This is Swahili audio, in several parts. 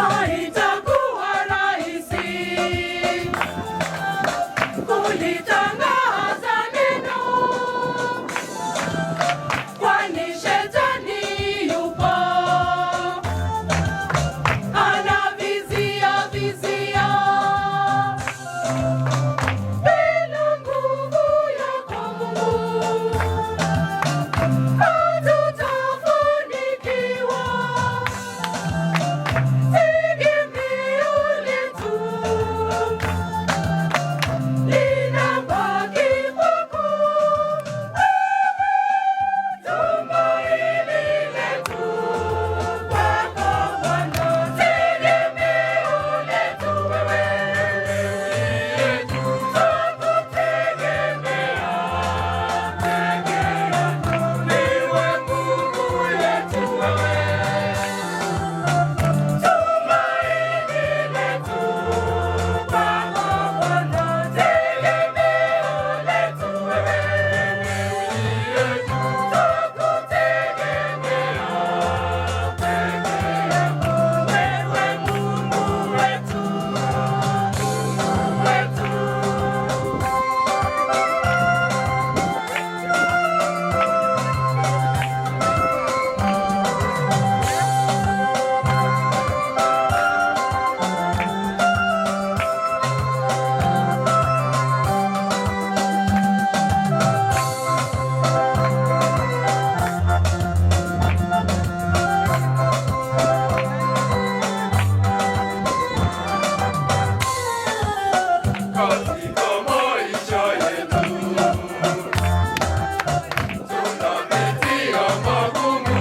Haitakuwa rahisi kulitangaza neno, kwani shetani yupo anavizia vizia. Bila nguvu yako Mungu hatutafanikiwa. Tegemeo letu linabaki kwako, tumaini letu kwako Bwana, tegemeo letu wewe, twakutegemea peke yako, ndiwe nguvu yetu wewe. Tumaini letu kwako Bwana, tegemeo letu wewe, twakutegemea peke yako, wewe Mungu wetu, Mungu wetu. Katika maisha yetu tunapitia magumu,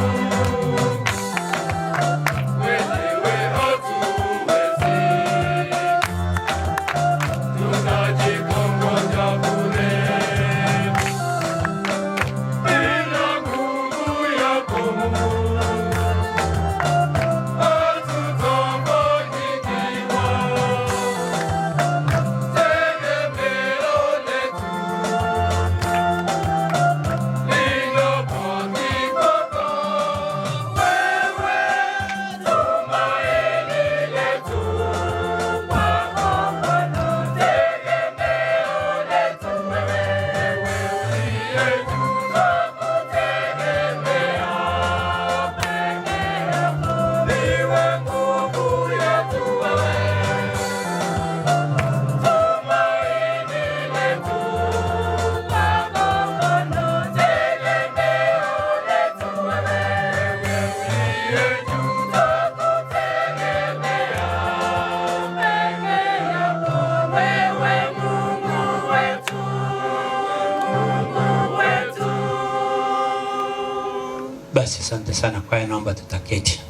wenyewe hatuwezi, tunajikongoja bure. Bila nguvu yako Mungu hatutafanikiwa. Tegemeo letu linabaki kwako wewe, tumaini letu kwako Bwana, tegemeo letu wewe, twakutegemea peke yako, ndiwe nguvu yetu wewe. Tumaini letu kwako Bwana, tegemeo letu wewe, twakutegemea peke yako, wewe Mungu wetu, Mungu wetu. Basi asante sana kwaya, naomba tutaketi.